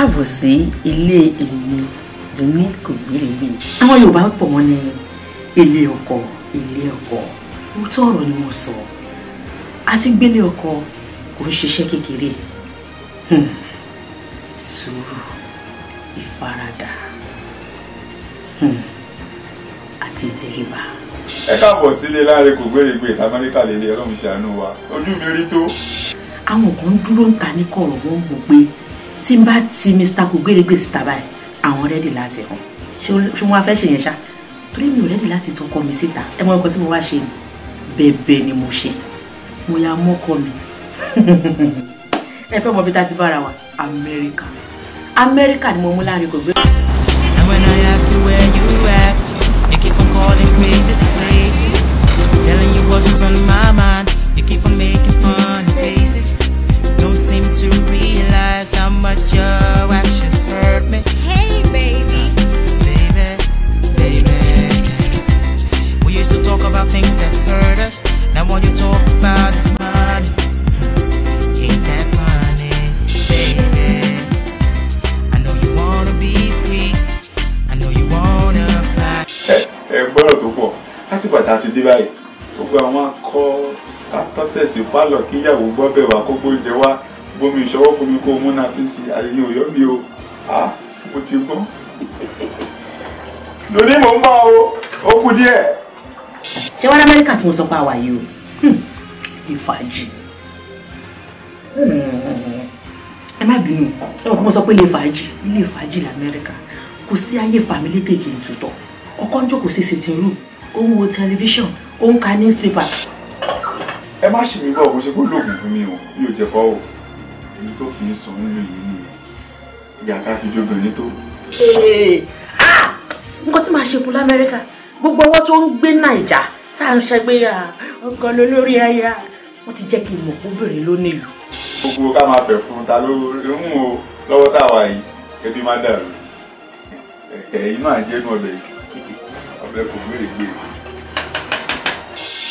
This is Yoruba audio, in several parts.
Káàbọ̀ sí ilé èmi Dùnní Kògbérègbè. Àwọn Yorùbá pọ̀ wọ́n ní ilé ọkọ, ilé ọkọ. Òótọ́ ọ̀rọ̀ ni mo sọ. Àti gbélé ọkọ kò ń ṣiṣẹ́ kékeré. Sùúrù, ìfaradà, àti ìtẹríba. Ẹ káàbọ̀ sílé Lanre Kògbérègbè Amẹ́ríkà lélẹ̀, Ọlọ́run ṣàánú wa. Ojú mi rí tó. Àwọn kan ń dúró ń ta ní kọ̀rọ̀, wọ́n ń wò pé tí n bá ti Mr. Kògbérègbè síta báyìí, àwọn ready láti hàn. Ṣé wọ́n á fẹ́ ṣe yẹn ṣá? Torí mi ò ready láti tọkọ mi síta. Ẹ mọ ọkọ tí mo wá ṣe ni. Bẹ̀bẹ̀ ni mo ṣe. Mo ya mọ́kọ mi. Ẹ fẹ́ mọ bí tá ti bára wa? Amẹ́ríkà. Amẹ́ríkà ni mo mú Lanre Kògbérègbè. And when I ask you where you at, you keep on calling crazy places, telling you what's on my mind. You keep on making funny faces. Don't seem to realize how much your actions hurt me. Hey, baby. Baby, baby. We used to talk about things that hurt us. Now all you talk about is money. Ain't that funny, baby? I know you wanna be free. I know you wanna fly. Ẹ gbọ́dọ̀ tó pọ̀ láti bàtà ti dé báyìí. Gbogbo àwọn akọ kátọ́sẹ̀ sí pálọ̀ kíyàwó gbọ́ bẹ̀ wá kó gbóúnjẹ wá bomi ìṣọwọ́ fún mi kó múná fi sí ayẹyẹ òyọ́ mi o. Mo ti gbọ́. Lóní mò ń bọ̀ o, ó kú díẹ̀. Ṣé wọ́n ní Amẹ́ríkà tí mo sọ pé àwa yìí o? Ìfàjì. Ẹ má bínú, ẹ mọ̀ pé mo sọ pé ilé fàájì l'Amẹ́ríkà. Kò sí ayé fàmílétè kì í tutọ̀. Ọkọ ń jókòó sí sitting room, ó ń wo tẹlifíṣàn, ó ń ka newspaper. Ẹ má ṣì mí bọ̀, bó ṣe kó lóògùn fún mi o, mi ò jẹ̀fọ́ o. Èyí tó fi ń sọ nínú yìí nìyẹn. Ìyá ká fi jóbìnrin tó. Nǹkan tí màá ṣe fún l'Amẹ́ríkà, gbogbo ọwọ́ tó ń gbé Nàìjà tá à ń ṣẹgbẹ́ ọkọ lórí aya. Wọ́n ti jẹ́ kí n mọ̀ obìnrin ló nílùú. Gbogbo ká máa fẹ̀ fún ta ló ń o lọ́wọ́ tá a wà yìí, ẹbí má dàrú. Ẹ̀yin náà jẹ́ inú ọbẹ̀ yìí. Ọbẹ̀ Kògbérègbè.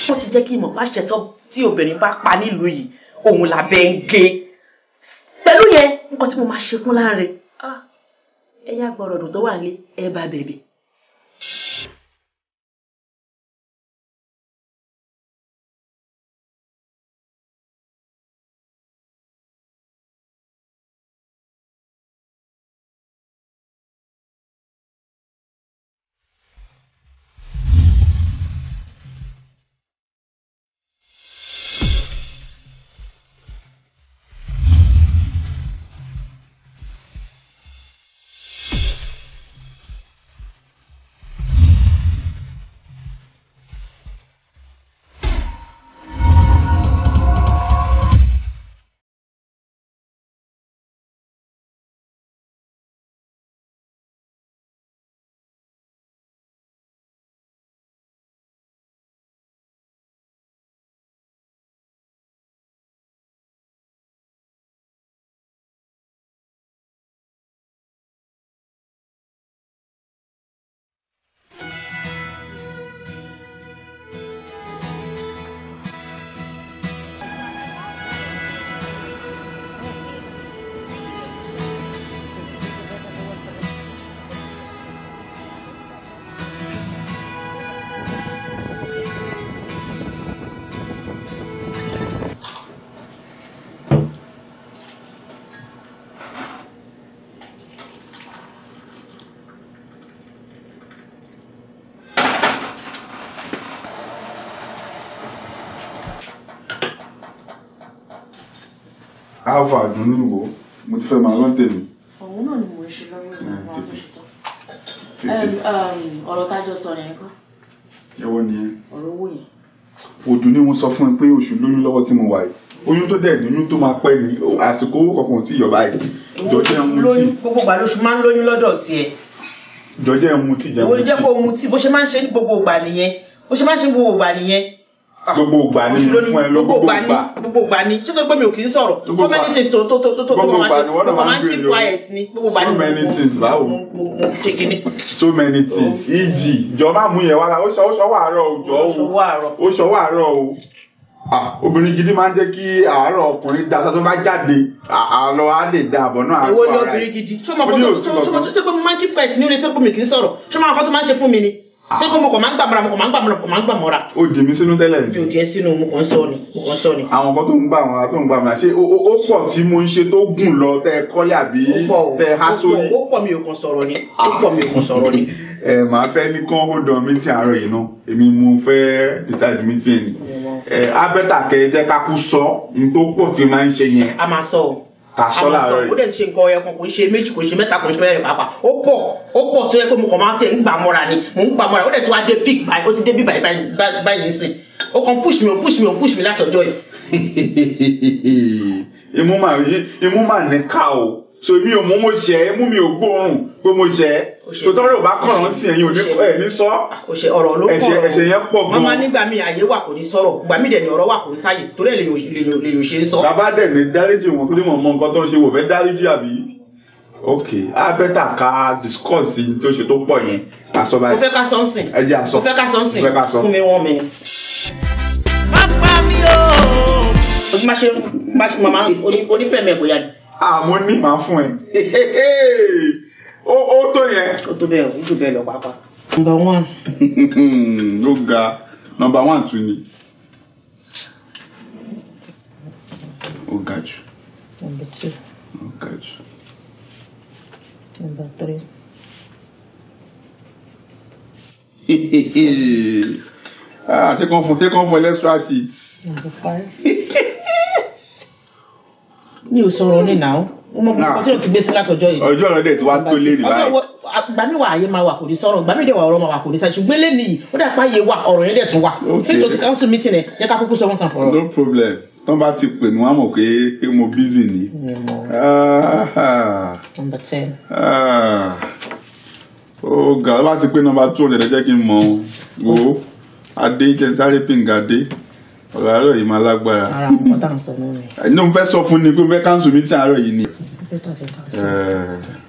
Wọ́n ti jẹ́ kí n mọ̀ pàṣẹ tí obìnrin bá pa nílùú yìí, òun làbẹ́ ń gé. Pẹ̀lú yẹn, nǹkan tí mo máa ṣe fún Lanre. Ẹ̀yin agbọ̀rọ̀dùn tó wà nílé, ẹ bá bẹ̀bẹ̀. Alva Dùnní wo, mo ti fẹ́ máa lọ́n tèmi. Òun náà ni mò ń ṣe lọ́wọ́ ìlú àwọn tó ṣe tán. Ọ̀rọ̀ tájọ sọ yẹn kọ́. Ẹ̀wọ́ nìyẹn. Ọ̀rọ̀ owó yẹn. Òdùn ni mo sọ fún ẹ pé oṣù lóyún lọ́wọ́ tí mo wà yìí. Oyún tó dẹ̀ nínú tó máa pẹ́ ni àsìkò owó kankan ò tí ì yọ báyìí. Jọjẹ́ ń mutí. Gbogbo ìgbà lóṣù máa ń lóyún lọ́dọ̀ tiẹ̀. Jọjẹ́ ń mutí jẹ́ Ìwọ ló jẹ́ kó mutí bó ṣe máa ń ṣe ní gbogbo ìgbà nìyẹn. Bó ṣe máa ń ṣe ní gbogbo ìgbà nìyẹn. Gbogbo ìgbà ni mo fún ẹ lọ gbogbo ìgbà. Gbogbo ìgbà ni ṣé tó pé mi ò kì í sọ̀rọ̀. So many things tó tó tó tó tó máa ṣe. Gbogbo ìgbà ni wọ́n Mo máa máa ń ń keep béèrè o. quiet ni. Gbogbo ìgbà ni So many things báwo. mo ṣe kíní. So many things. E.g. Jọ má mú yẹn wá la, ó ṣọwọ́ àárọ̀ o jọ o. Ó ṣọwọ́ àárọ̀. Ó ṣọwọ́ àárọ̀ o. Obìnrin gidi máa ń jẹ́ kí àárọ̀ ọkùnrin da tó bá jáde àlọ́ á lè da àbọ̀ náà. Èwo ni obìnrin gidi? Ṣé mo kọ́ tó pé mo máa ń keep quiet ní orí tó pé mi kì í sọ̀rọ̀? Ṣé mo kọ́ tó máa ń ṣe fún mi ni? Ṣé kó mo kàn máa ń gbà mọ́ra, mo kàn máa ń gbà mọ́ra, mo kàn máa ń gbà mọ́ra. Ó dì mí sínú tẹ́lẹ̀. Mi ò jẹ́ sínú, mo kàn ń sọ ni, mo kàn ń sọ ni. Àwọn kan tó ń gbà wọn tó ń gbà wọn ṣé ó pọ̀ tí mo ń ṣe tó gùn lọ tẹ́ ẹ kọ́lé àbí tẹ́ ẹ há sórí. Ó pọ̀ mi ò kàn sọ̀rọ̀ ni, ó pọ̀ mi ò kàn sọ̀rọ̀ ni. Ẹ màá fẹ́ ní kán hold on meeting àárọ̀ yìí náà, èmi mo fẹ́ decide meeting ni. Ẹ á bẹ́tà kẹ́ ẹ jẹ́ ká kú sọ n tó pọ̀ tí máa ń ṣe yẹn. A máa sọ o. Ká sọ láàárọ̀ yìí. Ó dẹ̀ ti ṣe nǹkan ọyọ kan, kò ń ṣe méjì, kò ń ṣe mẹ́ta, kò ń ṣe mẹ́rin pàápàá. Ó pọ̀ tó yẹ pé mo kàn máa ń tẹ̀ ń gbà mọ́ra ni, mò ń gbà mọ́ra. Ó dẹ̀ ti wá dé peak báyìí, ó ti dé bí báyìí báyìí nísìn. Ó kàn push mi, ó push mi, ó push mi láti ọjọ́ yìí. Imú mà ní ká o. So mi ò mú mo ṣe, imú mi ò gbóòórùn pé mo ṣe. So tọ́rọ̀ ò bá kọ̀rọ̀ sí ẹ̀yin ò ní ẹ̀ ní sọ. Ó ṣe ọ̀rọ̀ ló kọ̀rọ̀. Ẹ̀ṣẹ̀ yẹn pọ̀ gan. Màmá nígbà míì àyè wà kò ní sọ̀rọ̀, ìgbà míì dẹ̀ ni ọ̀rọ̀ wà kò ní sáyè, torí ẹ̀ lèyàn ṣe ń sọ. Bàbá dẹ̀ ní dáríjì wọn torí mọ̀ mọ nǹkan tó ń ṣe wò fẹ́ dáríjì àbí. Ok, á bẹ́tà ká discuss ní tó ṣe tó pọ̀ yẹn. Ká sọ báyìí. Mo fẹ́ ká sọ ń sìn. Ẹ jẹ́ àsọ. Mo fẹ́ ká sọ ń sìn. Mo fẹ́ ká sọ. Fún mi 1 minute. Má pa mí o. O ti máa ṣe màmá onífẹ̀mẹ̀ bóyá ni. Àmọ́ ní màá fún ẹ. Ó tó yẹn. Ó tó bẹ́ẹ̀, ó jù bẹ́ẹ̀ lọ pàápàá. Number 1. Ó ga. Number 1 tún ni. Ó ga jù. Number 2. Ó ga jù. Number 3. Take on for extra sheets. Number 5. Mi ò sọ̀rọ̀ ní náà. Mo mọ nǹkan tí o ti gbé sí látọjọ́ yìí. Ọjọ́ ọ̀rọ̀ dẹ̀ ti wá tó lé ní báyìí. Ìgbà mi wà ayé máa wà kò ní sọ̀rọ̀, ìgbà mi dẹ̀ wà ọ̀rọ̀ máa wà kò ní sọ̀rọ̀. Ṣùgbọ́n lẹ́nu yìí, ó dà pé ayé wà ọ̀rọ̀ yẹn dẹ̀ tún wà. Since o ti council meeting ẹ̀, jẹ́ ká kúkú sọ wọ́n sàn fọ̀rọ̀. No problem. Tán bá ti pè mí, wọ́n á mọ̀ pé mo busy ni. Number 10. Ó ga, ó bá ti pé number 200 jẹ́ kí n mọ̀ ọ́. Adé jẹ́ sáré ping Adé. Ọ̀rọ̀ àárọ̀ yìí máa lágbára. Ara àwọn nǹkan tá à ń sọ náà ni. Ẹni mo fẹ́ sọ fún ni pé mo fẹ́ cancel meeting àárọ̀ yìí ni.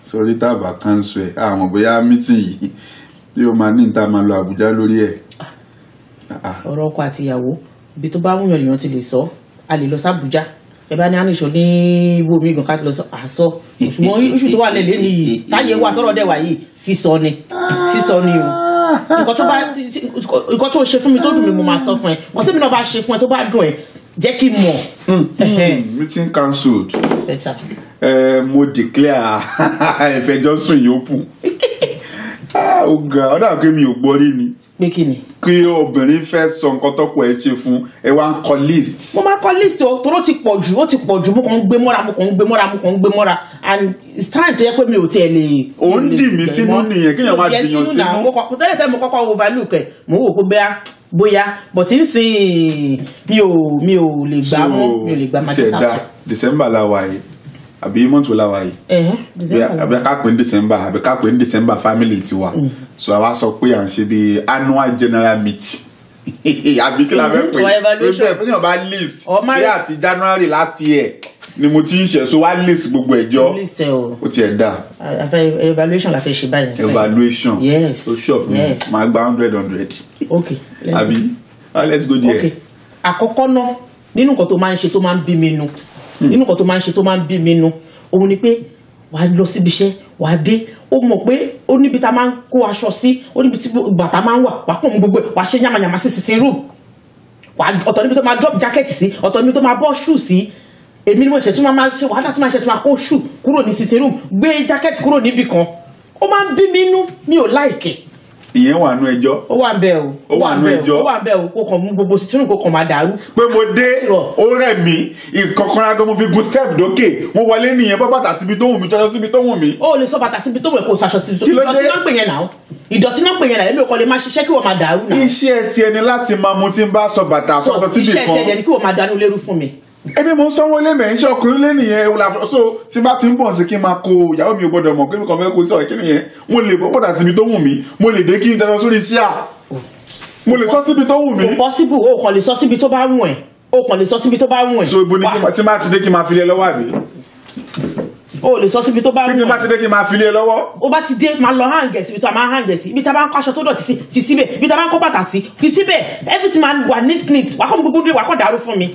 Sọrí tá a bá cancel ẹ̀, àmọ́ bóyá meeting yìí bí ó máa ní ìta máa lọ Àbújá lórí ẹ̀. Ọ̀rọ̀ ọkọ àti ìyàwó, ibi tó bá wúyàn lèèyàn ti lè sọ, a lè lọ sí Àbújá. Ẹ bá ní àníṣọ ní ibo mi gan ká lọ sọ àsọ. Ṣùgbọ́n iṣu tó wà lẹ́lẹ́ nìyí, táyé wà tọ́rọ̀ dẹ̀ wà yìí, sísọ ni, sísọ ni o. Nǹkan tó ṣe fún mi tó dùn mí mo máa sọ fún ẹ. Nǹkan tí mi náà bá ṣe fún ẹ tó bá dùn ẹ, jẹ́ kí n mọ̀. Meeting cancelled. Better. Mo declare ìfẹjọ́sùn yìí open. Ó ga, ó dàbí pé mi ò gbọ́ rí ni. Pé kí ni? Kí obìnrin fẹ́ sọ nǹkan tọ́kọ ẹ ṣe fún ẹ wá ń kọ list. Mo máa kọ list o, toró ti pọ̀ jù, ó ti pọ̀ jù, mo kàn ń gbé mọ́ra, mo kàn ń gbé mọ́ra, mo kàn ń gbé mọ́ra and it's time tó yẹ pé mi ò tiẹ̀ lè. Ò ń dì mí sínú nìyẹn, kéèyàn máa dìyàn sínú. Tẹ́lẹ̀ tẹ́lẹ̀ mo kọ́kọ́ overlook ẹ̀, mo wò pé bóyá but nsìn mi ò lè gbà mọ́, mi ò lè gbà máa jẹ́ sáfù. December la wà yìí. Àbí mọ́tò la wà yìí. Àbí ká pè ní December, àbí ká pè ní December family tiwa. So àwa sọ pé à ń ṣe bí annual general meeting. Àbí kí la fẹ́ pè é? Pé ní ọba list bí àti January last year ni mo ti ń ṣe, so wá list gbogbo ẹjọ́. Ó tiẹ̀ dà. Evaluation la fẹ́ ṣe báyìí. Evaluation. Yes. So sure fún mi, máa gba 100. Okay. Àbí let's go there. Okay. Àkọ́kọ́ náà nínú nǹkan tó máa ń ṣe tó máa ń bí mi nù. Nínú nǹkan tó máa ń ṣe tó máa ń bí mi nù òun ni pé wàá lọ síbi iṣẹ́, wàá dé, ó mọ̀ pé ó níbi tá a máa ń kó aṣọ sí, ó níbi tí bàtà máa ń wà, wàá kàn mú gbogbo ẹ̀, wàá ṣe yàmàyàmà sí sitting room, ọ̀tọ̀ níbi tó máa drop jacket sí, ọ̀tọ̀ níbi tó máa bọ́ shoe sí. Èmi ni mo ṣe tún máa ṣe wàhálà tí máa ṣe tún máa kó shoe kúrò ní sitting room, gbé jacket kúrò níbì kan. Ó máa ń bí mi nú, mi ò like ẹ̀. Ìyẹn wà nú ẹjọ́. Ó wà ń bẹ o. Ó wà nú ẹjọ́. Ó wà ń bẹ o. Kò kàn mú gbogbo sitting room kò kàn máa dàrú. Pé mo dé, ó rẹ̀ mí, ìkọ̀kọ̀rọ̀ ago mo fi gun step dókè, mo wọlé nìyẹn, bọ́ bàtà síbi tó wù mí, tọ́jọ́ síbi tó wù mí. Ó lè sọ bàtà síbi tó wù ẹ́ kó sàṣọ síbi tó wù mí. Ìdọ̀tí náà ń pè yẹn náà. Ìdọ̀tí náà ń pè yẹn náà, èmi ò kàn lè máa ṣiṣẹ́ kí wọ́n máa dàrú náà. Iṣẹ́ ti ẹni láti máa mu tí ń bá sọ bàtà sọ́sọ síbi kan. Iṣẹ́ ti ẹni kí wọ́n máa dànù lérú fún mi. Èmi mo ń sanwó lé mẹ́, iṣẹ́ ọkùnrin lé nìyẹn, ewu la so tí bá ti ń bọ̀ sí kí n máa kó ìyàwó mi ò gbọ́dọ̀ mọ̀ pé mi kàn fẹ́ kó sí ọ̀rẹ́ kí nìyẹn. Mo lè bọ́ bọ́dà síbi tó wù mí, mo lè dé kí n dandan sórí iṣẹ́ à. Mo lè sọ síbi tó wù mí. Kò possible, o kàn lè sọ síbi tó bá wù ẹ́. O kàn lè sọ síbi tó bá wù ẹ́. So ibo ni tí bá ti dé kí n máa fi lé lọ́wọ́ àbí? O lè sọ síbi tó bá mú. Bí tí bá ti dé kí n máa fi lé lọ́wọ́. O bá ti dé máa lọ hàǹgẹ̀ síbi tó a máa hàǹgẹ̀ sí. Ibi tá a bá ń kó aṣọ tó dọ̀tí sí fi síbẹ̀. Ibi tá a bá ń kó bàtà sí fi síbẹ̀. Everything máa wà neat neat. Wà á kọ́ mi gbogbo dé wà á kọ́ dàrú fún mi.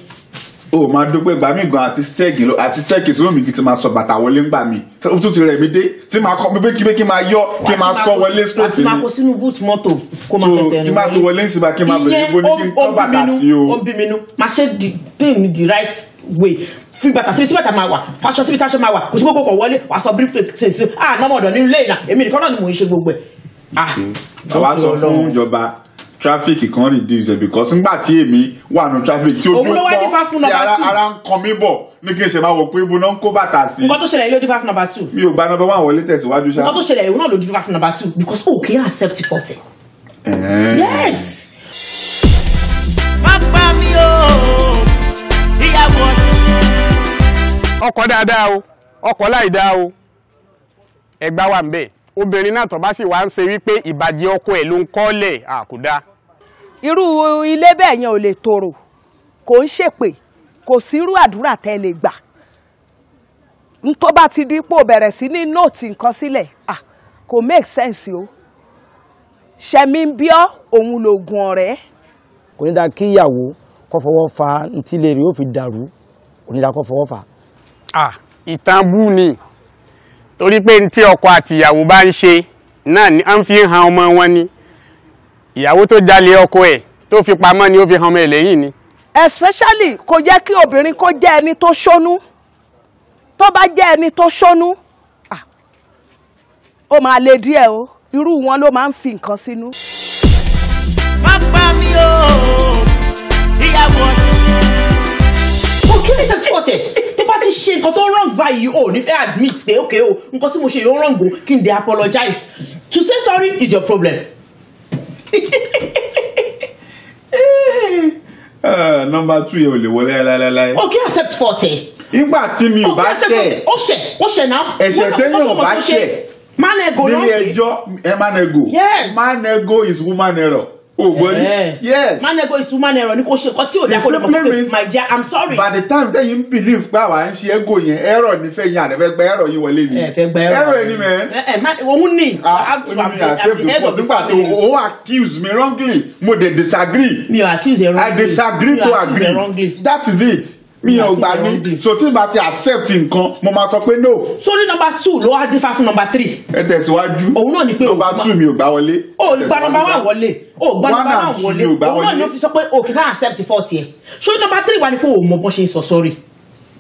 O máa dúpẹ́ gbà mí gan àti sẹ́ẹ̀kì lọ àti sẹ́ẹ̀kì sínú mi kí ti máa sọ bàtà wọlé ńgbà mi. Ó tún ti rẹ̀ mí dé tí máa kọ́ mi pé kí máa yọ kí máa sọ wọlé straight ni. Wà á ti máa kó sínú boot mọ́tò kó máa fẹsẹ̀ rìn wọlé. Tí máa ti wọlé ń sinba kí máa bẹ̀rẹ̀ ibo ní kí n kọ́ bàtà sí o. Ó ń bí mi nú. Máa ṣe the thing the right way. Fi bàtà síbi tí bàtà máa wà, faṣọ síbi tí aṣọ máa wà, kò sí gbogbo kọ̀ wọlé, wàá sọ briefcase sí ah nọ́mọ̀ ọ̀dọ̀ nínú ilé ìlà èmi nìkan náà ni mò ń ṣe gbogbo ẹ̀. Àwa sọ fún ìjọba traffic kan reduce because ngbà tí èmi wà nù traffic tí ojú pọ̀ sí ara ń kan mí bọ̀ ní kí n ṣe máa wò pé ibo náà ń kó bàtà sí. Nǹkan tó ṣẹlẹ̀ ló dífá fún number 2. Mi ò gba number 1 wọlé tẹ̀síwájú ṣá. Nǹkan tó ṣẹlẹ̀ ìwọ náà ló dífá fún number 2 because o kì í accept fault. Yes. Má pa mí o, ìyàwó ọdún. Ọkọ dáadáa o, ọkọ láì dáa o, ẹgbá wà ń bẹ. Obìnrin náà tó bá sì wá ń ṣe wípé ìbàjẹ́ ọkọ ẹ̀ ló ń kọ́lẹ̀ àkúdá. Irú ilé bẹ́ẹ̀ yẹn ò lè tòrò, kò ń ṣèpè, kò sírú àdúrà tẹ́ lè gbà. N tó bá ti dípò bẹ̀rẹ̀ sí ní nóòtì nǹkan sílẹ̀, kò make sense o. Ṣẹ̀mí ń bíọ́ òun lògùn ọ̀rẹ́. Kò ní dáa kí ìyàwó kó fọwọ́ fa ntí lè rí ó fi dàrú, kò ní dáa kó fọwọ́ fa. Ìtàn bú ni. Torí pé tí ọkọ àti ìyàwó bá ń ṣe náà ni a ń fi hàn ọmọ wọn ni. Ìyàwó tó jalè ọkọ ẹ̀ tó fi pamọ́ ni ó fi hàn ọmọ ẹ̀ lẹ́yìn ni. Especially kò yẹ kí obìnrin kó jẹ́ ẹni tó ṣónú. Tó bá jẹ́ ẹni tó ṣónú, ó máa le díẹ̀ o. Irú wọn ló máa ń fi nǹkan sínú. Má pa mí o, ìyàwó ọdún. Kí ni sẹ́tí ọ̀tẹ̀ tí bá ti ṣe nǹkan tó wrong báyìí o ní fẹ́ admit pé okay o nǹkan tí mo ṣe yóò wrong o kí n dey apologize. To say sorry is your problem. Number 2 yẹn ò lè wọlé láéláé. O kì í accept fault ẹ. Nígbà tí mi ò bá ṣẹ̀. Ó ṣẹ̀ ó ṣẹ̀ náà. Ẹ̀ṣẹ̀ tẹ́yìn ò bá ṣẹ̀. Man ego ló ń pè. Nílé ẹjọ́ man ego. Yes. Man ego is woman error. Oh, buddy. Yes. Man ego is woman error. Ni kò ṣe nǹkan tí ò dá kó lè mọ̀ pé my dear, I'm sorry. By the time that you believe pé àwa ń ṣe ego yẹn, error ní fẹ́ yín àdẹ́fẹ́ gba error yín wọlé ni. Ẹ fẹ́ gba error. Error ni mẹ́. Òun ni. Nígbà tó o accuse me wrongly, mo dey disagree. Mi ò accuse ẹ wrongly. I disagree to agree. That is it. Mi ò gbà ní. So tí n bá ti accept nǹkan, mo máa sọ pé no. Sórí number 2 ló wá dífá fún number 3. Ẹ tẹ̀síwájú. Òun náà ni pé number 2 mi ò gbà wọlé. O gba number 1 wọlé. O gba number 1 wọlé. Òun náà ni ó fi sọ pé o kì í náà accept fault yẹ. Sórí number 3 wà ní pé o mọ bọ́n ṣe ń sọ sorry.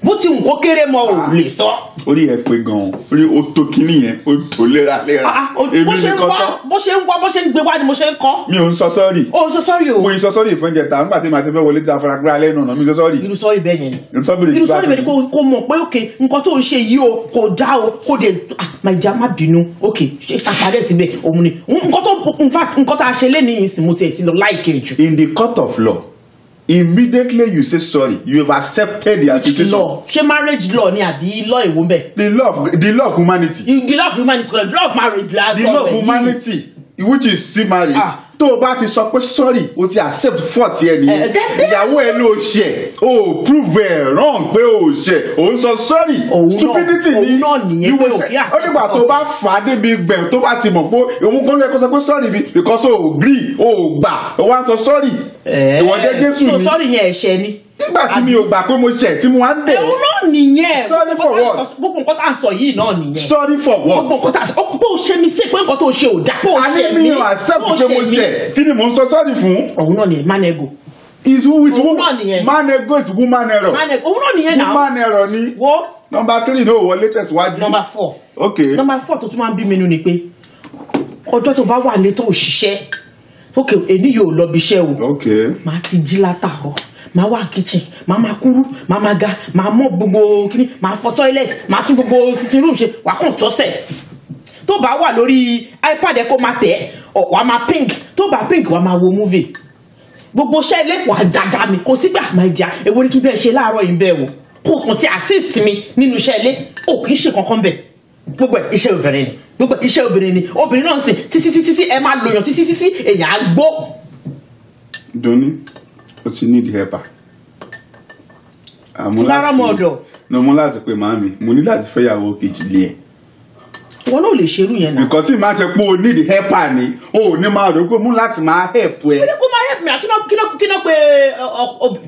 Bó ti nǹkan kéré mọ́ ò lè sọ. Orí ẹ pé gan-an, orí o tó kíní yẹn, o tó léraléra. Èmi nìkan tán. Bó ṣe ń wá bó ṣe ń gbé wá ni mo ṣe ń kọ́. Mi ò ń sọ sọ́ọ̀rì. O ń sọ sọ́ọ̀rì o. Mo ń sọ sọ́ọ̀rì fún ìjẹta nígbà tí màá ti fẹ́ wọlé tí a fara gbá lẹ́nu ọ̀nà mi ń sọ sọ́ọ̀rì. Irú sọ́ọ̀rì bẹ́ẹ̀ yẹn ni. Irú sọ́ọ̀rì bẹ́ẹ̀ ni kò mọ̀ pé òkè nǹkan tó ń ṣe yìí o kò dá o kò dé máa já má bínú òkè ṣe àpàdé síbẹ̀ òun ni nǹkan tó in fact nǹkan tá a ṣe lé ní ìsìn mo tiẹ̀ ti lọ láìkè jù. In the court of law, immediately you say sorry, you have accepted the accusation. Law ṣé marriage law ni àbí law èwo ń bẹ. The law of humanity. The law of humanity, the law of marriage. The law of humanity, which is still marriage. Tó o bá ti sọ pé sorry, o ti accept fault ẹ nìyẹn. Ìyàwó ẹ ló ṣẹ̀, o prove ẹ wrong pé o ṣẹ̀, o ń sọ sorry. Stupidity ni. Òun náà nìyẹn pé o kì í accept fault. Ó nígbà tó bá fà á débi gbẹ̀m tó bá ti mọ̀ pé òun kọ́ ló yẹ kó sọ pé sorry bi because o agree, o gbà, o wá ń sọ sorry. Ìwọ jẹ́ Jésù ni. So sorry yẹn ẹ̀ṣẹ̀ ni. Nígbà tí mi ò gbà pé mo ṣẹ̀ tí mo wá ń bẹ̀. Òun náà nìyẹn. Sorry for what? Gbogbo nǹkan tá à ń sọ yìí náà nìyẹn. Sorry for what? Gbogbo nǹkan tá à ń sọ pé o ṣe mi sí pé nǹkan tó o ṣe ò dá pé o ṣe mi. A ní mi ò accept pé mo ṣẹ̀ kí ni mò ń sọ sorry fún. Òun náà nìyẹn man ego. Is who is Òun náà nìyẹn. Man ego is woman error. Man ego òun náà nìyẹn náà. Woman error ni. Wo. Number 3 náà wọlé tẹ̀síwájú. Number 4. Okay. Number 4 tó tún máa ń bí mi nú ni pé ọjọ́ tó bá wà ní tó òṣìṣẹ́ ok èní yóò lọ bí iṣẹ́ o. Okay. Màá ti jí látàárọ̀, màá wà kitchen, màá máa kúrú, màá máa ga, màá mọ gbogbo kíní, màá fọ toilet, màá tún gbogbo sitting room ṣe, wà kàn tọ́sẹ̀. Tó bá wà lórí iPad ẹ kó máa tẹ̀, wà máa pink, tó bá pink wà máa wo movie. Gbogbo iṣẹ́ ilé wà dáadáa mi, kò sígbà máa jà, èwo ni kí bẹ́ẹ̀ ṣe láàárọ̀ yìí bẹ́ẹ̀ o. Kò kàn ti assist mi nínú iṣẹ́ ilé, ò kì í ṣe kankan bẹ́ẹ̀. Gbogbo iṣẹ́ obìnrin ni, gbogbo iṣẹ́ obìnrin ni, obìnrin náà ń sìn títí títí tí ẹ máa lòyàn títí títí èèyàn á gbó. Doni, o ti need helper. Tí bá rọ́mọ ọ̀dọ̀. No, mo láti pé màámi, mo ní láti fẹ́ ìyàwó kejì lé ẹ̀. Wọn náà lè ṣerú yẹn náà. Nǹkan tí màá ṣe pé o need helper ni, o ò ní máa rò pé mú láti máa help ẹ. Ó ní kó máa help me, kí náà pé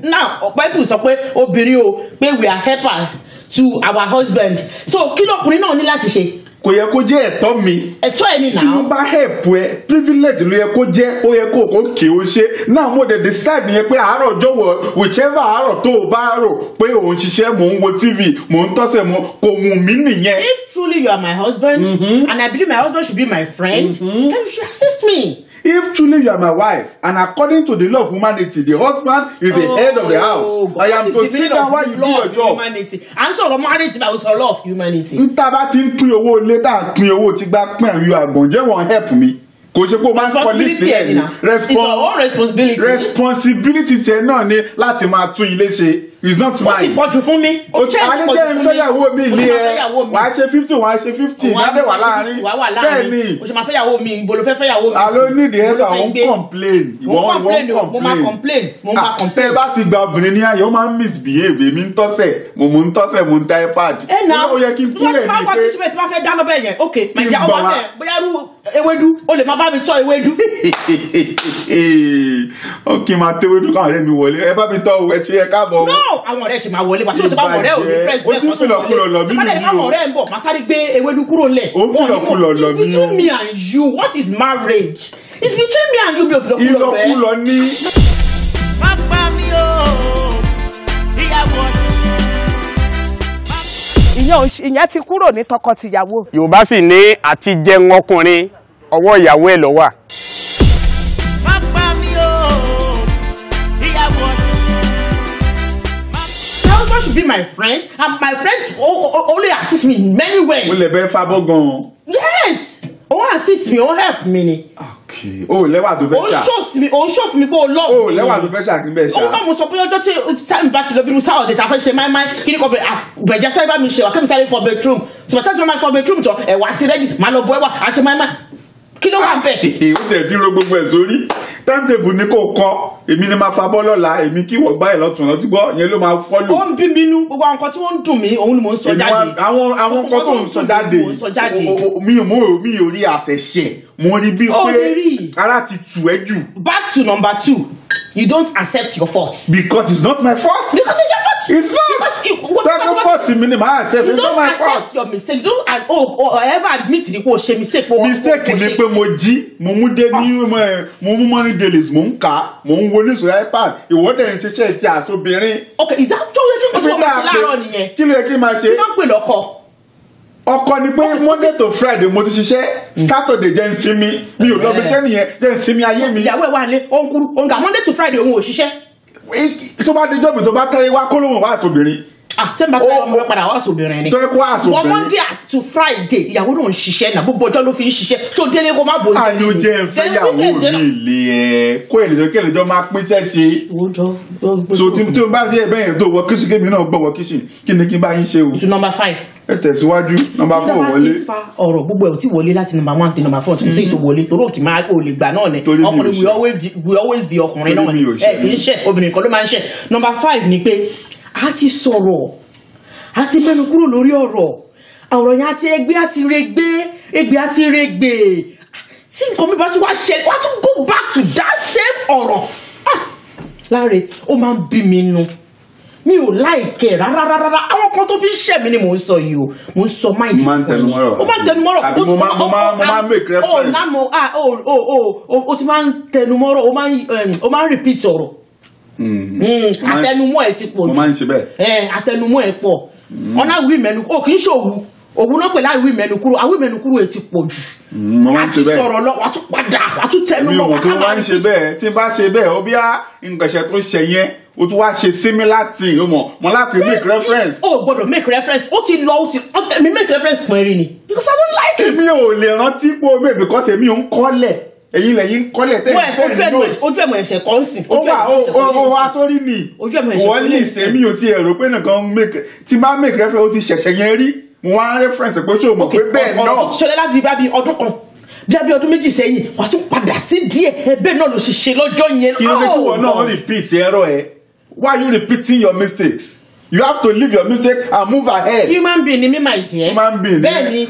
now Bible sọ pé obìnrin o pé we are helpers to our husband. So kí lọkùnrin náà ní láti ṣe? Kò yẹ kó jẹ́ ẹ̀tọ́ mi. Ẹ̀tọ́ ẹ̀ ni Tí mo náà. bá help ẹ, privilege ló yẹ kó jẹ́, ó yẹ kó kí o ṣe. Náà mo dẹ̀ decide yẹn pé àárọ̀ ọjọ́ wọ̀, whichever àárọ̀ tó o bá rò pé òun ṣiṣẹ́, mò ń wo TV, mò ń tọ́sẹ̀, mo kò wù mí nìyẹn. If truly you are my husband, and I believe my husband should be my friend, then you should assist me. If truly you are my wife, and according to the law of humanity, the husband is the head of the house. God, I am what to is the sit meaning down of while you do law your of job. Humanity. À ń sọ̀rọ̀ marriage bá sọ̀rọ̀ law of humanity. N ta bá ti ń pín owó ilé tá à ń pín owó tí gbá pín àwọn àgbọ̀njẹ́ wọn help mi. Kò ṣe pé o máa ń kọ list Responsibility ẹ̀ ẹ̀ ni ni. na. It's your own responsibility. Responsibility tiẹ̀ náà ni láti máa tún ilé ṣe. It's not Ó sì mine. pọ̀jù fún mi. O ti alẹ́ jẹ́ ń fẹ́yàwó mi ilé ẹ. Wàá ṣe 50, wàá ṣe 50, ládẹ́ wà láàrin. Wàá wà Bẹ́ẹ̀ láàrin. ni. O ṣe máa fẹ́yàwó mi, ibo ló fẹ́ fẹ́yàwó mi sí? Alo need Ibo help, ló fẹ́ àwọn gbé? complain. Mo Ìwọ complain o, mo máa complain. complain, mo máa complain. Tẹ́ bá ti gba obìnrin ní ayé, ó máa ń misbehave. Èmi ń tọ́sẹ̀, mo mò ń tọ́sẹ̀, mo ń ta iPad. Ẹ na Ó yẹ kí n kúnlẹ̀ wọ́n ti máa ní wá pé kí ṣe tí wọ́n fẹ́ dáná bẹ́ẹ̀ yẹn. Ok, Kí n màjá ó gbọ́ máa wá. fẹ́ bóyá rú ewédú, o lè máa bá mi tọ́ ewédú. Ó kí n máa tẹ́wédú káwọn ọ̀rẹ́ mi wọlé. Ẹ bá mi tọ́ o, ẹ ṣe ẹ káàbọ̀ o. No, àwọn ọ̀rẹ́ ṣe máa wọlé wá. Tí o ṣe bá àwọn ọ̀rẹ́ ò ní press Ó ti ń fìlọ̀kulọ̀ lọ̀ mí Tí bá dẹ̀ ní nìyí káwọn o. ọ̀rẹ́ ń bọ̀, màá sáré gbé ewédú kúrò ńlẹ̀. Ó ń fìlọ̀kulọ̀ lọ̀ It's mí o. between me and you. What is marriage? It's between me and you, mi ò fìlọ̀kulọ̀ lọ̀ ẹ́. Ìlọkulọ̀ ní. Má pa mí o, ìyàwó ọdún. Ìyẹn ti kúrò ní tọkọtìyàwó. Yorùbá sì ní àti jẹun ọkùnrin ọwọ́ ìyàwó ẹ̀ ló wà. Má pa mí o, ìyàwó ọdún. My husband should be my friend, and my friend only assist me in many ways. Mo lè bẹ́ fábọ́ gan-an. Yes, ó assist me, ó help me ni. Okay. O ò lẹ́wà tó fẹ́ Ó ṣà. show mi, ó show mi pé ó love O ò mi. lẹ́wà tó fẹ́ ṣà kí n bẹ́ẹ̀ ṣà. Òun náà mo sọ pé ọjọ́ tí sáà bá ti lọ bí irú sáà ọ̀dẹ̀ tá a fẹ́ ṣe máìmáì kí ni kò bẹ̀rẹ̀ bẹ̀jẹ̀ sáré bá mi ṣe wà kí mi sáré fọ bedroom tùmọ̀ tá tí mo máa fọ bedroom tán ẹ̀wà ti rẹ́dì máa lọ bọ ẹ̀wà à ṣe máìmáì kí ló wà bẹ́ẹ̀. Ó tiẹ̀ ti ro gbogbo ẹ̀ sórí. Timetable ni kò kọ. Èmi ni máa fa bọ́ lọ́la, èmi kí wọ́n gbá ẹ̀ lọ́tún lọ́tún gbọ́, ìyẹn ló máa follow. Ó ń bí mi nú, gbogbo àwọn nǹkan tí wọ́n ń dùn mí òun ni mò ń sọ Èmi jáde. àwọn nǹkan tó ń sọ jáde Mò ń sọ jáde. Mi ò rí àṣẹṣe. Mo rí bí Ó lè pé rí. ara ti tù ẹ́ jù. Back to number 2, you don't accept your fault. Because it's not my fault. Because it's your fault. It's not. Because you, Tẹ́gbẹ́ fault mi ni màá accept. You It's not don't my accept fault. your mistake. You don't or ever admit ni kò ṣe mistake. Mistake ni pé mo jí, mo mú dé ní mo mú money dailies, mo ń kà á, mo ń wo ní sórí iPad, ìwọ dẹ̀ ń ṣiṣẹ́ ti àsobìnrin. Okay, is that tó yẹ kí n tó máa ṣe láàárọ̀ nìyẹn? Kí ló yẹ kí n máa ṣe? Kí ló ń pè lọ́kọ? Ọkọ ni pé Monday to Friday mo ti ṣiṣẹ́, Saturday jẹ́ ń sinmi, mi ò lọ bí iṣẹ́ nìyẹn, jẹ́ ń sinmi ayé mi. Ìyàwó ẹ̀ wà ní òun kúrú, òun gà Monday to Friday òun ò ṣiṣẹ́. Tó bá dijọ́ mi tó bá tẹ́lẹ̀ wá kó lóun wá àsobìnrin. Ah, tẹ́ ń bá tẹ́lẹ̀ ọmọ padà wá sóbìnrin ni. Tó yẹ kó wá àsobìnrin. Wọ́n Monday to Friday ìyàwó náà ń ṣiṣẹ́ náà, gbogbo ọjọ́ ló fi ń ṣiṣẹ́. Ṣó délé kó má bò ó. Àní o jẹ́ ń fẹ́yàwó mi lé ẹ, kó èlejò kí èlejò máa pínṣẹ́ ṣe. So tí o bá ṣe bẹ́ẹ̀ yẹn tó wọ kíṣì kémi náà gbọ́ wọ kíṣì, kí ni kí n bá yín ṣe o? To number 5. Ẹ tẹ̀síwájú, number 4 Tí wọlé. a bá ti fa ọ̀rọ̀ gbogbo ẹ̀ ò tí wọlé láti number 1 to number 4 kò sí èyí tó wọlé torí òkè máa ò lè gbà náà ni. Torí mi ò Ọkùnrin ṣe. will always be ọkùnrin Torí náà mi ni. ò ṣe. Ẹ kì í ṣe obìnrin kan ló máa ń ṣe. Number 5 ni pé a ti sọ̀rọ̀, a ti mẹ́nu kúrò lórí ọ̀rọ̀, ọ̀rọ̀ yẹn a ti ẹgbẹ́ a ti regbé, ẹgbẹ́ a ti regbè. Tí nǹkan mi bá tún wá ṣe, wá tún go back to that same ọ̀rọ̀. Ah, Láre, ó máa ń bí mi nú. Mi ò láìkẹ́ rárá rárá. Àwọn kan tó fi ń ṣẹ̀ mí ni mò ń sọ yìí o. Mò ń sọ mind. Mo máa ń tẹnu mọ́rọ̀. Ó máa ń tẹnu mọ́rọ̀. Àbí mo máa ń make reference. Ó lámọ̀ ah o ti máa ń tẹnu mọ́rọ̀, o máa ń repeat ọ̀rọ̀. Àtẹnumọ́ ẹ̀ ti pọ̀ jù. Mo máa ń ṣe bẹ́ẹ̀. Àtẹnumọ́ ẹ̀ pọ̀. Ọ̀nà àwí mẹ́nu o kì í ṣòwú. Òwú náà pẹ̀lú àwí mẹ́nu kúrò, àwí mẹ́nu kúrò ẹ̀ ti pọ̀ jù. Mo máa ń ṣe bẹ́ẹ̀. Àti sọ̀rọ̀ lọ, wàá tún padà, wàá tún tẹnu Mi ò mọ́, mọ̀ wàá tó sábà máa ń ṣe bẹ́ẹ̀. Tí n bá ṣe bẹ́ẹ̀, ó bí á nǹkan ṣe tó ṣe yẹn, o tún wá ṣe similar thing, o mọ̀, mo láti make reference. O gbọ́dọ̀ make reference, ó ti lọ, ó ti mi make reference fún ẹrí ni. Because I don't like it. Èmi ò lè rántí pé o mẹ́ because èmi ò ń kọ́lẹ̀. Ẹ̀yin lẹ̀yin ń kọ́lẹ̀ tẹ́ Wọ́n ẹ̀ ń notes. ojú ẹ̀mọ̀ ẹ̀ṣẹ̀ kan sìn. Ó wà ó wá sórí mi. Ojú ẹ̀mọ̀ ẹ̀ṣẹ̀ Wọ́n kan lè lè ṣe mí ò ti ẹ̀rọ pé nǹkan make tí bá make reference ó ti ṣẹ̀ṣẹ̀ yẹn rí. Mo wá reference pé ṣé o mọ̀ pé bẹ́ẹ̀ Ọ̀rọ̀ náà. tó ti ṣẹlẹ̀ láti bí ọdún kan, bí ọdún méjì sẹ́yìn, wàá tún padà sí díẹ̀, ẹ̀bẹ̀ náà ló ṣe ṣe lọ́jọ́ yẹn. Kí ló dé tí Oh, wọ́n náà God. repeat error ẹ̀? Why you repeating your mistakes? You have to leave your mistake and move ahead. Human being ni mí, my dear. Human being. Bẹ́ẹ̀ ni.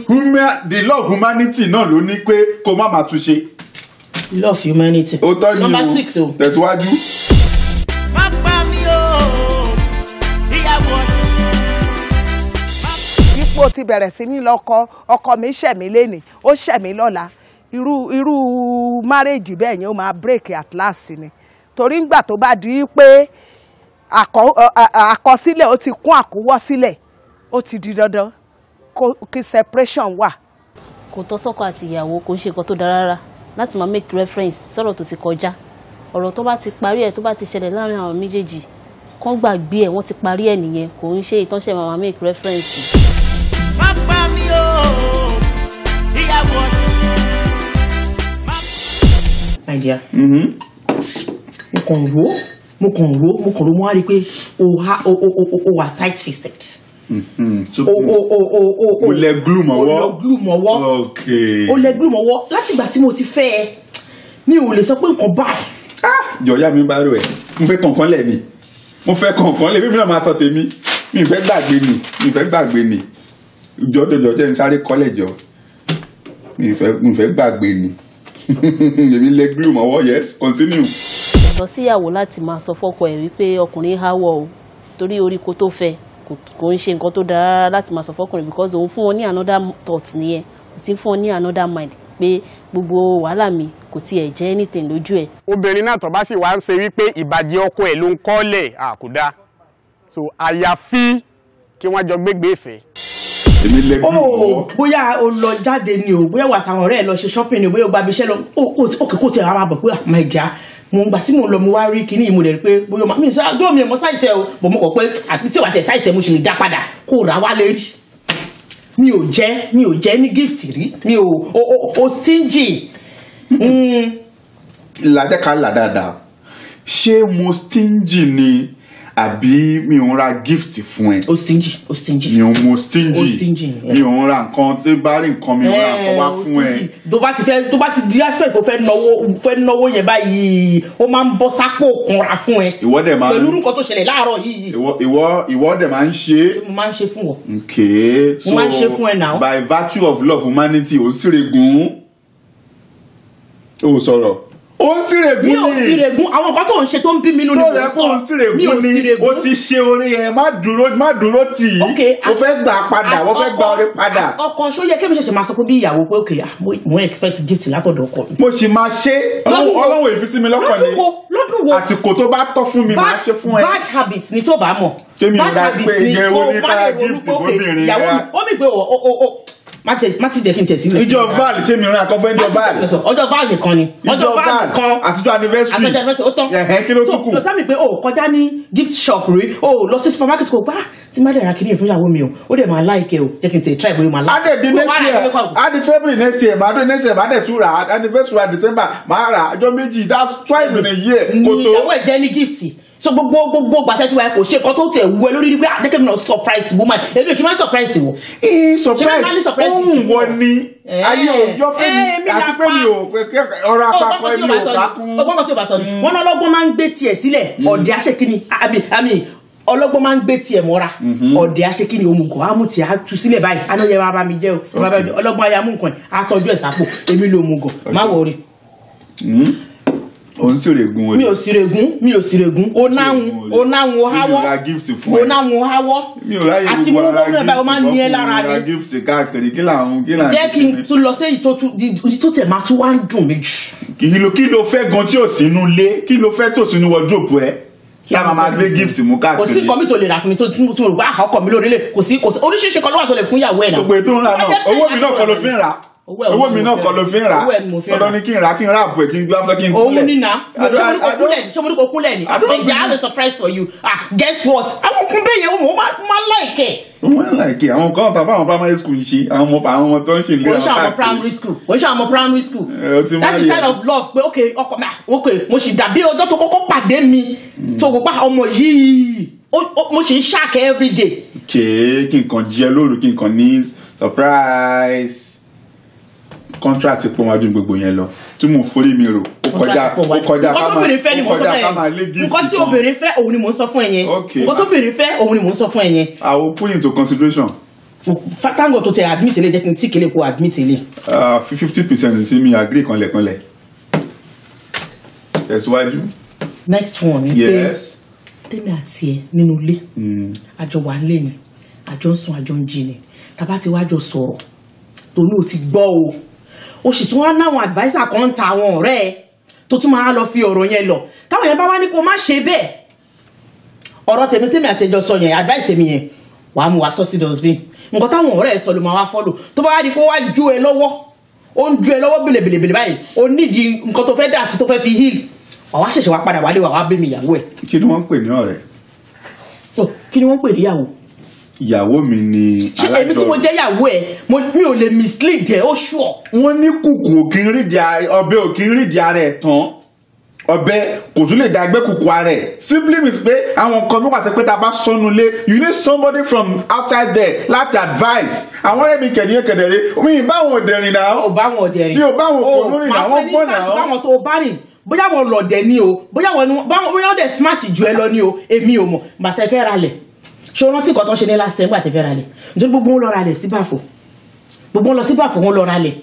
The law of humanity náà ló ní pé kó má máa túnṣe. Law of humanity. Òótọ́ ni o. Number 6 o. Tẹ̀síwájú. Má pa mí o, ìyàwó ọ̀dẹ̀. Ipò ti bẹ̀rẹ̀ sí ní lọ́kọ, ọkọ mi ṣẹ̀mí lénìí, ó ṣẹ̀mí lọ́la, irú márèjì bẹ́ẹ̀ yẹn ó máa break at last ni. Torí ńgbà tó bá di pé àkọsílẹ̀ ó ti kún àkúwọ́sílẹ̀, ó ti di dandan kí separation wà. Kò tọ́ sọ́kọ àti ìyàwó, kò ń ṣe nǹkan tó dára rárá láti máa make reference sọ̀rọ̀ tó ti kọjá. Ọ̀rọ̀ tó bá ti parí ẹ̀, tó bá ti ṣẹlẹ̀ láàrin àwọn méjèèjì, kán gbàgbé ẹ̀, wọ́n ti parí ẹ̀ nìyẹn. Kò ń ṣe ìtọ́ṣẹ̀ máa make reference. Má pa mí o, ìyàwó ọ̀dẹ̀. My dear. Mo kàn rò, mo wá rí i pé o wà tight fisted. O lẹ glue mọ́wọ́. O lẹ glue mọ́wọ́. Okay. O lẹ glue mọ́wọ́. Láti ìgbà tí mo ti fẹ́ ẹ, mi ò lè sọ pé nǹkan báyìí. Jọ̀ọ́yá mi bá rò ẹ̀, mo fẹ́ kọ̀ọ̀kan lẹ̀ ni. Mo fẹ́ kọ̀ọ̀kan lẹ̀, bí mi náà máa sọ tèmi. Mi fẹ́ gbàgbé ni, mi fẹ́ gbàgbé ni. Jọ̀ọ́jọ̀jọ̀ jẹ́ n sáré kọ́lẹ̀ jọ. Mi fẹ́ gbàgbé ni. Èmi lẹ glue mọ́wọ́, yes, continue. Kò tọ́ síyàwó láti máa sọ fọ́kọ ẹ̀ wípé ọkùnrin háwọ̀ o, torí orí kò tó fẹ́, kò ń ṣe nǹkan tó dára láti máa sọ fọ́kùnrin, because òun fún wọn ní another thought nìyẹn, kò tí ń fún wọn ní another mind pé gbogbo wàhálà mi kò tiẹ̀ jẹ́ anything lójú ẹ̀. Obìnrin náà tó bá sì wá ń ṣe wípé ìbàjẹ́ ọkọ ẹ̀ ló ń kọ́lẹ̀, àkúdá so àyàfi kí wọ́n jọ gbégbé ìfẹ́. Èmi lẹ glue mọ́wọ́. Bóyá o lọ jáde ni o, bóyá wà àtàwọn ọ̀rẹ́ ẹ lọ ṣe shopping ni o, bóyá o gba ibiṣẹ́ lọ, òkè kò tiẹ̀ wá máa bọ̀ pé my dear, mo gbà tí mo lọ mo wá rí kinní yìí, mo lè rí pé bóyá mi sọ àdó mi ò mọ size ẹ o, bọ̀ mo kọ̀ pé àti tí o bá tiẹ̀ size ẹ mo sì lè dá padà kó rà wá lè rí. Mi ò jẹ́ ní gift rí, mi ò o stingy. Làjẹ́ ká là dáadáa, ṣé mo stingy ni àbí mi ò ń ra gift fún ẹ? O stingy, o stingy. Mi ò mo stingy. O stingy. Mi ò ń ra nǹkan, tí bá rí nǹkan mi ò ń ra nǹkan wá fún ẹ. Tó bá ti fẹ́, tó bá ti di aspect tó fẹ́ náwó yẹn báyìí, ó máa ń bọ́ sápò kanra fún ẹ. Ìwọ dẹ̀ máa ń pẹ̀lú nǹkan tó ṣẹlẹ̀ láàárọ̀ yìí. Ìwọ dẹ̀ máa ń ṣe. Mo máa ń ṣe fún ọ. Okay. Mo máa ń ṣe fún ẹ now. By virtue of love humanity, ò ń sírègùn. Ó sọ̀rọ̀. Ó ń sírègùn ni. Mi ò sírègùn, àwọn nǹkan tó ń ṣe tó ń bí mi nínú ni mo sọ. Mi ò sírègùn ni. O ti ṣe oore yẹn, má dúró tì í. O fẹ́ gbà padà, o fẹ́ gba oore padà. Ọkọ ṣó yẹ kémi ṣẹ̀ṣẹ̀ máa sọ pé bí ìyàwó pé okay, mo expect gift látọ̀dọ̀ ọkọ mi. Mo sì máa ṣe, Ọlọ́run ìfisí mi lọ́kàn ni. Lọ́dún wo? Àsìkò tó bá tọ́ fún mi máa ṣe fún ẹ. Bad habit ni tó bá mọ̀. Ṣé mi ò dá pé ìyẹn wo ní kára gift fóbìnrin rẹ? Ó mi pé o má ti jẹ́ kí n tẹ̀ sílẹ̀. Ìjọ val ṣé mi rán akọ́fẹ́ ìjọ val. Ọjọ́ val nìkan ni. Ọjọ́ val kan àtijọ́ anniversary. Àtijọ́ anniversary ó tán. Kí ló tún kù? Tó sábì pé o kọjá ní gift shop rí, o lọ sí supermarket kò gbá tí má dẹ̀ ra kíní fún ìyàwó mi o, ó dẹ̀ máa like o, jẹ́ kí n tẹ̀ try bóyá máa like. Adé di next year, adé February next year, màá dé next year, màá dẹ̀ tún rà, anniversary wa December, màá rà ọjọ́ méjì, that's twice in a year. Ní ìyàwó ẹ̀ jẹ́ ní gift. So gbogbo gbàtẹ́ tí wàá kò ṣe nǹkan tó tẹ̀ wú ẹ lórí rí pé àjẹkẹ́ mi náà surprise woman, èmi kì í máa surprise wò. Surprise ohun wọ ni ayé òyọ́ fẹ́ mi àti pé mi ò ọ̀rọ̀ àpapọ̀ mi ò bá kún. Ọgbọ́n kan tí o bá sọ ni wọ́n náà ọlọ́gbọ́n máa ń gbé tiẹ̀ sílẹ̀, ọ̀dẹ̀ aṣèkínni àmì ọlọ́gbọ́n máa ń gbé tiẹ̀ mọ́ra, ọ̀dẹ̀ aṣèkínni òmùgọ̀ á mú tiẹ̀ á tú sílẹ̀ báyìí, á náà yẹ wá bá mi jẹ́ o, ọlọ́gbọ́n ayé amú nǹkan ẹ̀ á tọ́jú ẹ̀ sápò, èmi ló òmùgọ̀ má wọrí. O ń sírègùn o. Mi ò sírègùn, mi ò sírègùn. O náhun, o náhun, o háwọ́. Mi ò ra gift fún ẹ. O náhun, o háwọ́. Mi ò ráyè àti gbogbo ara mú gift báyìí, o máa ń ní ẹ lára fún mi ra ni. gift káàkiri, kí làwọn kí làwọn. Jẹ́ kí n tún lọ sí èyí tó tẹ̀ máa tún wá ń dùn mí jù. Kí ló fẹ́ gan tí ò sínú ilé? Kí ló fẹ́ tí ò sínú wardrobe ẹ? Kí a máa gbé gift mú káàkiri. Kò sí nǹkan mi tó lè rà fún mi tó tún rò pé ọkọ mi lórí lè kò sí oríṣiríṣi kan ló wà tó lè fún ìyàwó ẹ̀ náà. Gbogbo ètò ńlá náà, owó mi náà kọ́ ló fi ń rà. Owó mi náà kọ́ ló fi ń rà. Ọ̀dọ̀ ni kí n rà, kí n rà àbọ̀ ẹ̀, kí n gbé afẹ́ kí n kúnlẹ̀. Òun nínà, ṣé mo ní kò kúnlẹ̀ ni? I have a surprise for you. Ah, guess what? Àwọn kún bẹ́ẹ̀ yẹn, wọ́n máa ń like ẹ̀. Wọ́n like ẹ̀, àwọn kan tàbí àwọn primary school ń ṣe, àwọn ọmọ tó ń ṣe ìlera káàkiri. Kò ń ṣe àwọn primary school, kò ń ṣe àwọn primary school. That is sign of love pé okay ọkọ mi, okay mo sì dàbí ọjọ́ tó kọ́kọ́ pàdé mi tó kó pa ọmọ yìí, mo sì ń ṣàkẹ́ everyday. Kèé kí n kàn jí ẹ lóru, kí n kàn ní surprise. Contract pọ̀ wájú gbogbo yẹn lọ tí mò ń forí mi rò ó kọjá, ó kọjá nǹkan ká tó máa obìnrin fẹ́ ni ó mò ń sọ kọjá ká fún máa ẹ lé gift nǹkan tí kan. obìnrin fẹ́ òun ni mò ń sọ fún ẹ yẹn. Okay. Nǹkan tó obìnrin fẹ́ òun ni mò ń sọ fún ẹ yẹn. I will put into consideration. Tango tó tẹ admit ilé jẹ́ kí n tí kele kó admit ilé. 50% sí mi agree kanlẹ̀kanlẹ̀. Tẹ̀síwájú. Next one ni pé Yes. tèmi àti ẹ nínú ilé, àjọ wà ń lé ni, àjọ ń sùn, àjọ ń jí ni, tàbá ti wá jọ sọ̀rọ̀ tó ní o ti gbọ́ o, o sì tún wá náwọn adviser kan ń ta àwọn ọ̀rẹ́ ẹ tó tún máa lọ fi ọ̀rọ̀ yẹn lọ táwọn yẹn bá wá ní kó má ṣe bẹ́ẹ̀. Ọ̀rọ̀ tèmi tèmi àti ẹjọ́ sọ yẹn, advice mi yẹn, wàá mú wa sọ sí dustbin. Nǹkan táwọn ọ̀rẹ́ ẹ sọ ló máa wá follow. Tó bá wá di kó wá ju ẹ lọ́wọ́, ó ń ju ẹ lọ́wọ́ bèlèbèlè báyìí, ó nídìí nǹkan tó fẹ́ dà sí tó fẹ́ fi heal, wàá wá ṣẹ̀ṣẹ̀ wá padà wálé, wàá wá bẹ́ mi ìyàwó ẹ̀. Kí ni wọ́n ń pè ní ọ̀rẹ́? So, kí ni wọ́n ń pè níyàwó? Ìyàwó mi ni. Ṣé èmi tí mo jẹ́ ìyàwó ẹ̀, mi ò lè mislead ẹ̀? Ó ṣùọ̀. Wọ́n ní kùkù òkì ń rídìí ọbẹ̀ òkì ń rídìí ara ẹ̀ tán, ọbẹ̀ kò tún lè da ẹgbẹ́ kùkù ara ẹ̀. Simply means pé àwọn nǹkan mi wà tẹ́ pé tá a bá sọnù lé, you need somebody from outside there láti advice. Àwọn ọ̀rẹ́ mi kẹ̀díyẹ kẹ̀dẹ̀rẹ́ mi ì bá àwọn òdẹ̀rìn náà. Ò bá wọn ọ̀dẹ̀ rìn. Mi ò bá wọn òpònú rìn náà, wọ́n gbọ́n náà. Báwọn tó o bá rìn, bóyá wọn lọ̀dẹ̀ ni o, bóyá wọn ni bóyá wọn dẹ̀ smart ju ẹ lọ ni o, èmi ò mọ̀. Bàtà ẹ fẹ́ ra lẹ̀, ṣé o rántí nǹkan tó ń ṣe ní last time gbà tẹ fẹ́ ra lẹ̀? Nítorí gbogbo wọn lọ ra lẹ̀ sí Bàfò, gbogbo wọn lọ sí Bàfò, wọn lọ ra lẹ̀.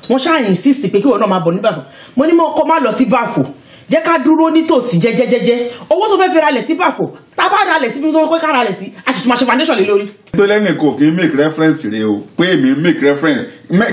Wọ́n ṣáà insist pé kí wọn náà máa bọ̀ ní Bàfò. Mo ní kó má lọ sí Bàfò, jẹ́ ká dúró nítòsí jẹ́jẹ́jẹ́jẹ́. Owó tó fẹ́ fi ra lẹ̀ sí Bàfò, tá a bá ra lẹ̀ sí bí wọ́n kọ́ ká ra lẹ̀ sí, a sì tún máa ṣe foundation lé lórí. Tó lẹ́nu kò kí n make reference rẹ o, pé èmi make reference.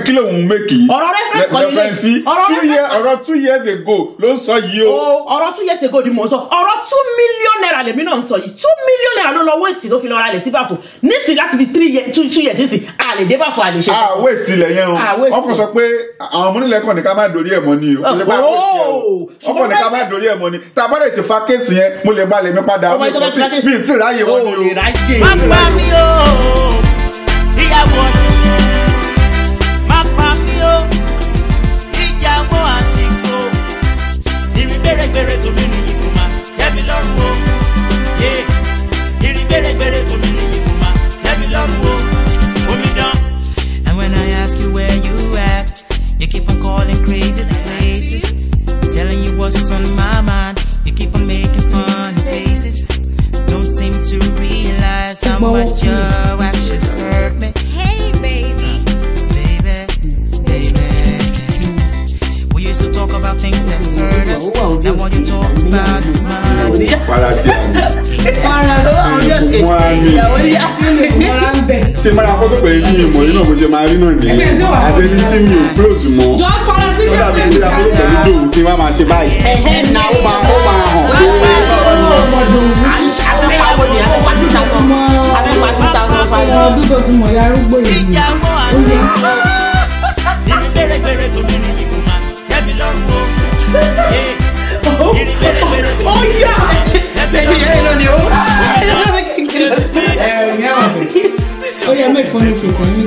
Kí lòun make yìí? Ọ̀rọ̀ reference kọ́ nílé. Reference sí Ọ̀rọ̀ two reference- year, ọ̀rọ̀ 2 years ago ló ń sọ yìí o. O ọ̀rọ̀ 2 years ago ni mò ń sọ. Ọ̀rọ̀ ₦2 million lèmi náà ń sọ yìí. ₦2 million ló lọ waste tó fi lọ ra lẹ̀ sí Bàfò nísìnyí. Láti fi 3 years, 2 years nísìnyí, a lè dé Bàfò, a lè ṣe. Àwọ̀ èsì ilẹ̀ yẹn o. Ah, waste. Ọkọ̀ sọ pé àwọn ọmọ onílẹ̀ kàn ní ká má dorí ẹ̀ mọ́ ni o. Kò ṣe pé àwọ̀ èsì ẹ̀ o. Oh, Ọkọ̀ ní ká má dorí ẹ̀ mọ́ ni. Tá a bá lè ti fa case yẹn, mo lè balẹ̀ mi padà. Ọmọ ìjọba ti fa case. Mi ì tí ì ráyè wọn O ni o. lè ráyè. Má pa mí o, ìyàwó ọ̀dẹ̀dẹ̀. Má pa mí o, ìyàwó àsìkò. Ìrìn gbèrègbèrè tó mi rìn yìí kò má tẹ́ mi lọ́rùn o. Yeah. Ìrìn gbèrègbèrè tó mi rìn yìí kò má tẹ́ mi lọ́rùn o. Omidan. And when I ask you where you at, you keep on calling crazy places. Telling you what's on my mind, you keep on making funny faces. Don't seem to realize how much your actions hurt me. Hey, baby. Baby, baby. We used to talk about things that hurt us. Now all you talk about is money. Para sí àmì. Fara ló àwọn Mo á ní. ìyàwó yá. Mọ́ra ń bẹ̀. Tí máa fọ́tò pẹ̀lú ní ìmọ̀ yìí náà, bó ṣe máa rí náà nìyẹn. Àtẹni tí mi ò close mọ́. Jọ fara sí Ó ṣe dàbí pé a fọ́tò pẹ̀lú dòwú kí n wá máa ṣe báyìí. Ẹ̀hẹ́ náà. Ó máa hàn. Ọdún tó ti mọ̀ ya arúgbó yìí. Ìyàwó àsìkò. Ìrìn gbèrègbèrè tó mi rìn yìí kò má tẹ́ mi lọ́rùn o. Yeah. Ìrìn gbèrègbèrè tó mi rìn yìí kò má tẹ́ mi lọ́rùn o. Ẹ ẹ ìyá wà bẹ̀. Ó yẹ make funny face ẹ̀yìn.